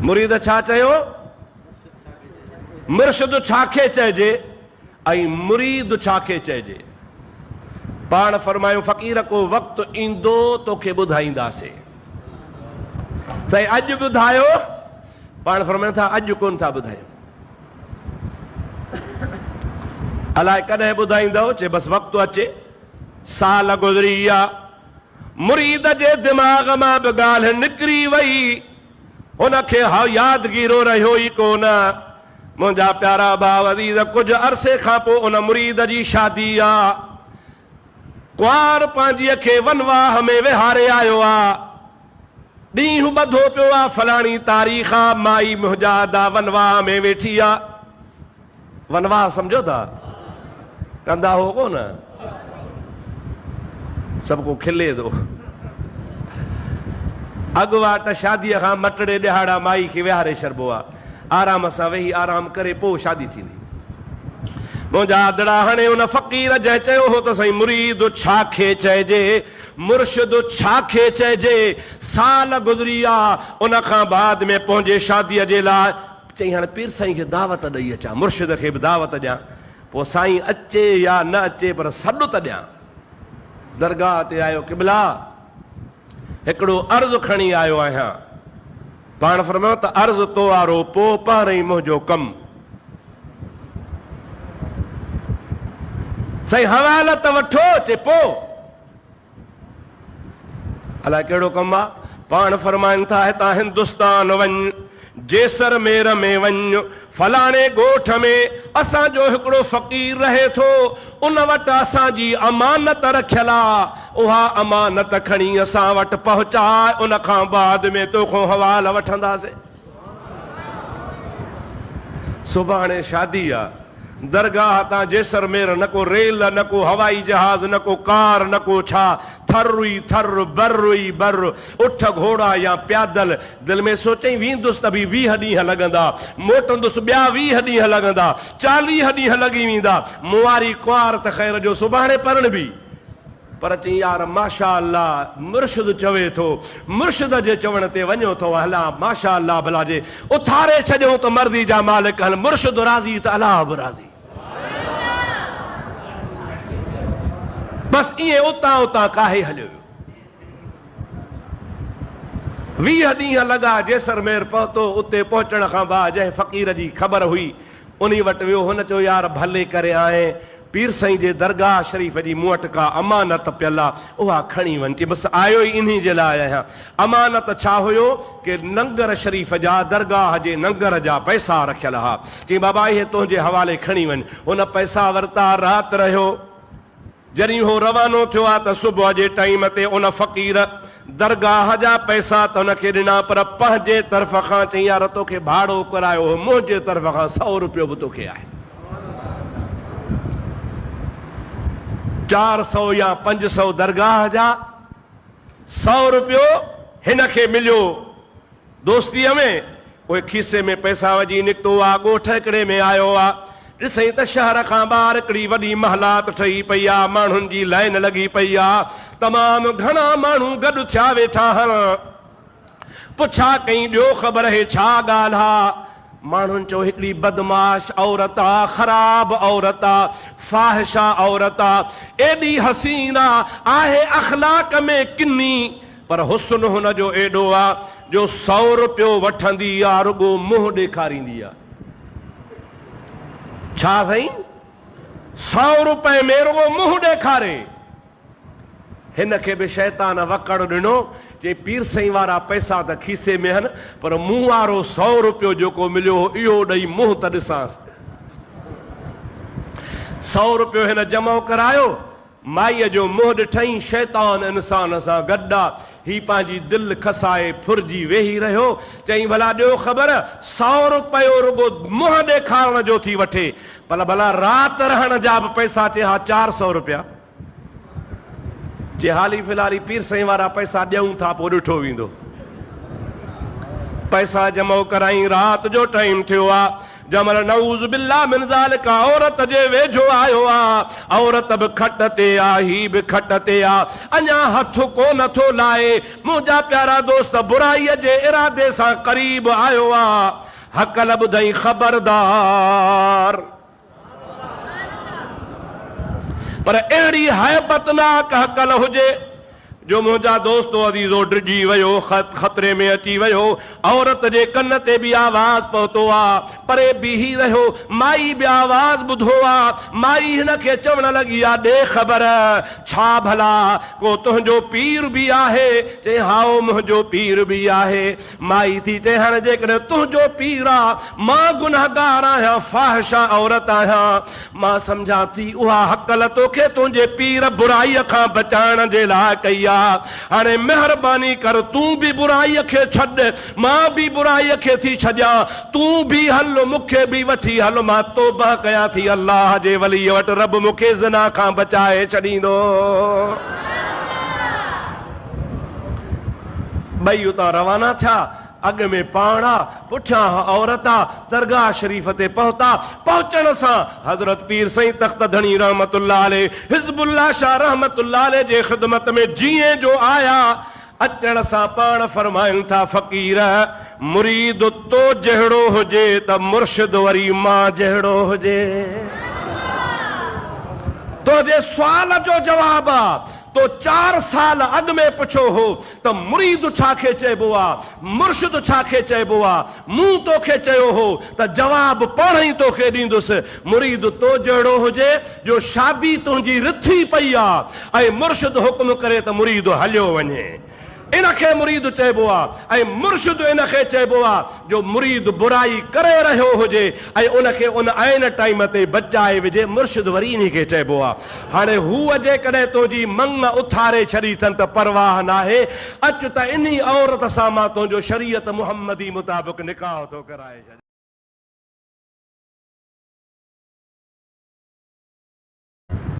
مريد ڇا چيو؟ مرشد ڇا کي چئجي ۽ مريد ڇا کي چئجي؟ پاڻ فرمايو فقير ڪو وقت ايندو توکي ٻڌائينداسين. سائين اڄ ٻڌايو؟ پاڻ فرمائن ٿا اڄ ڪونه ٿا ٻڌايون. الائي ڪڏهن ٻڌائيندؤ؟ چي بس وقت اچي. سال گذري ويا. مريد جي دماغ مان به ڳالهه نڪري وئي. هن کي يادگيرو رهيو ئي ڪو نه. منهنجا پيارا ڀاء عزيز ڪجهه عرصي کان پوء ان مريد جي شادي آ. ڪنوار پنهنجيء کي ونواهه ۾ ويهاري آيو آ. ڏينهن ٻڌو پيو آ، فلاڻي تاريخ آ، مائي منهنجا ادا ونواهه ۾ ويٺي آ. ونواهه سمجهو ٿا؟ ڪندا هو ڪو نه؟ سڀ ڪو کلي ٿو. اڳواٽ شاديء کان مٽڙي ڏهاڙا مائي کي ويهاري ڇڏبو آ. آرام سان ويهي آرام ڪري پوء شادي ٿيندي. منهنجا ادڙا هاڻي ان فقير جنهن چيو هو ته سائين مريد ڇا کي چئجي، مرشد ڇا کي چئجي، سال گذري ويا، ان کان بعد ۾ پنهنجي شاديء جي لاء چئي هاڻي پير سائين کي دعوت ڏئي اچان، مرشد کي به دعوت ڏيان، پوء سائين اچي يا نه اچي پر سڏ ته ڏيان. درگاهه تي آيو قبلا! هڪڙو عرض کڻي آيو آهيان. پاڻ فرمايو ته عرض تو وارو پوء پهرئين منهنجو ڪم. سائين حواله ته وٺو، چي پوء. الائي ڪهڙو ڪم آ؟ پاڻ فرمائن ٿا هتان هندستان وڃ، جيسر مير ۾ وڃ، فلاڻي ڳوٺ ۾ اسان جو هڪڙو فقير رهي ٿو، ان وٽ اسان جي امانت رکيل آ، اها امانت کڻي اسان وٽ پهچاء، ان کان بعد ۾ توکان حوال وٺنداسين. سڀاڻي شادي آ. درگاهه تان جيسرمير نه ڪو ريل، نه ڪو هوائي جهاز، نه ڪو ڪار، نه ڪو ڇا، ٿر ئي ٿر، بر ئي بر، اٺ گهوڙا يا پيادل. دل ۾ سوچئين ويندس ته به 20 ڏينهن لڳندا، موٽندس ٻيا 20 ڏينهن لڳندا، 40 ڏينهن لڳي ويندا. مون واري ڪنوار ته خير جو سڀاڻي پرڻبي. پر چئين يار ماشاء الله مرشد چوي ٿو، مرشد جي چوڻ تي وڃو ٿو هلان ماشاء الله ڀلا جي اٿاري ڇڏيون ته مرضي جا مالڪ هن مرشد راضي ته الله به راضي. بس ائين اتان اتان ڪاهي هليو ويو. 20 ڏينهن لڳا جيسرمير پهتو، اتي پهچڻ کان بعد جنهن فقير جي خبر هئي انهي وٽ ويو، هن چيو يار ڀلي ڪري آئين، پير سائين جي درگاهه شريف جي مون وٽ ڪا امانت پيل آ، اها کڻي وڃ. چي بس آيو ئي انهي جي لاء آهيان. امانت ڇا هيو؟ ڪي ننگر شريف جا درگاهه جي ننگر جا پئسا رکيل ها. چي بابا اهي تنهنجي حوالي کڻي وڃ. هن پئسا ورتا، رات رهيو. جڏهن هو روانو ٿيو آ ته صبح جي ٽائيم تي ان فقير درگاهه جا پئسا ته هن کي ڏنا پر پنهنجي طرف کان چيائين يار توکي ڀاڙو ڪرايو هو منهنجي طرف کان سئو روپيو به توکي آهي. 400 يا 500 درگاهه جا سئو روپيو هن کي مليو دوستيء ۾. پوء کيسي ۾ پئسا وجهي نڪتو آ، ڳوٺ هڪڙي ۾ آيو آ. ڏسئين ته شهر کان ٻاهر هڪڙي وڏي محلات ٺهي پئي آ، ماڻهن جي لائين لڳي پئي آ. تمام گهڻا ماڻهو گڏ ٿيا ويٺا هن. پڇا ڪئين ڏيو خبر هي ڇا ڳالهه آ؟ ماڻهن چيو هڪڙي بدمعاش عورت آ، خراب عورت آ، فاحشه عورت آ، ايڏي حسين آ، آهي اخلاق ۾ ڪني، پر حسن هن جو ايڏو آ جو سئو روپيو وٺندي آ رڳو منهن ڏيکاريندي آ. ڇا سائين؟ سئو روپئي ۾ رڳو منهن ڏيکاري. هن کي به شيطان وڪڙ ڏنو، چي پير سائين وارا پئسا ته کيسي ۾ هن، پر مون وارو سئو روپيو جيڪو مليو هو اهو ڏئي منهن ته ڏسانس. سئو روپيو هن جمع ڪرايو، مائيء جو منهن ڏٺئين، شيطان انسان سان گڏ آ. هي پنهنجي دل کسائي ڦرجي ويهي رهيو. چيائين ڀلا ڏيو خبر، سئو روپيو رڳو منهن ڏيکارڻ جو ٿي وٺي، پر ڀلا رات رهڻ جا به پئسا؟ چي ها 400 روپيا. چي حالي في الحالي پير سائين وارا پئسا ڏيون ٿا پوء ڏٺو ويندو. پئسا جمع ڪرائين، رات جو ٽائيم ٿيو آ. جنهن مهل نعوذ بالله من ذالڪ عورت جي ويجهو آيو آ، عورت به کٽ تي آ، هي به کٽ تي آ، اڃا هٿ ڪونه ٿو لائي، منهنجا پيارا دوست برائيء جي ارادي سان قريب آيو آ، هڪل ٻڌئين خبردار! پر اهڙي هيبتناڪ هڪل هجي جو منهنجا دوستو عزيزو ڊڄي ويو، خطري ۾ اچي ويو، عورت جي ڪن تي به آواز پهتو آ، پري بيهي رهيو، مائي به آواز ٻڌو آ، مائي هن کي چوڻ لڳي آ ڏي خبر، ڇا ڀلا ڪو تنهنجو پير به آهي؟ چيائين هائو منهنجو پير به آهي. مائي ٿي چئي، هاڻي جيڪڏهن تنهنجو پير آ، مان گنهگار آهيان، فاحشه عورت آهيان، مان سمجهان ٿي اها هڪل توکي تنهنجي پير برائيء کان بچائڻ جي لاء ڪئي آ، هاڻي مهرباني ڪر تون به برائيء کي ڇڏ، مان به برائيء کي ٿي ڇڏيان، تون به هل، مون کي به وٺي هل، مان توبهه ڪيان ٿي الله جي وليء وٽ، رب مون کي زنا کان بچائي ڇڏيندو. ٻئي اتان روانا ٿيا. اڳ ۾ پاڻ آ، پٺيان عورت آ، درگاهه شريف تي پهتا. پهچڻ سان حضرت پير سائين تخت ڌڻي رحمة الله عليه، حزب الله شاهه رحمة الله عليه جي خدمت ۾ جيئن جو آيا، اچڻ سان پاڻ فرمائن ٿا، فقير! مريد تو جهڙو هجي ته مرشد وري مان جهڙو هجي. تنهنجي سوال جو جواب آ. تو چار سال اڳ ۾ پڇيو هو ته مريد ڇا کي چئبو آ، مرشد ڇا کي چئبو آ؟ مون توکي چيو هو ته جواب پاڻهئي توکي ڏيندس. مريد تو جهڙو هجي جو شادي تنهنجي رٿي پئي آ ۽ مرشد حڪم ڪري ته مريد هليو وڃي. ان کي مريد چئبو آ ۽ مرشد ان کي چئبو آ جو مريد برائي ڪري رهيو هجي ۽ ان کي ان عين ٽائيم تي بچائي وجهي مرشد وري انهي کي چئبو آ. هاڻي هوء جيڪڏهن تنهنجي مڱ اٿاري ڇڏي اٿن ته پرواهه ناهي، اچ ته انهي عورت سان مان تنهنجو شريعت محمدي مطابق نڪاح ٿو ڪرائي ڇڏيان.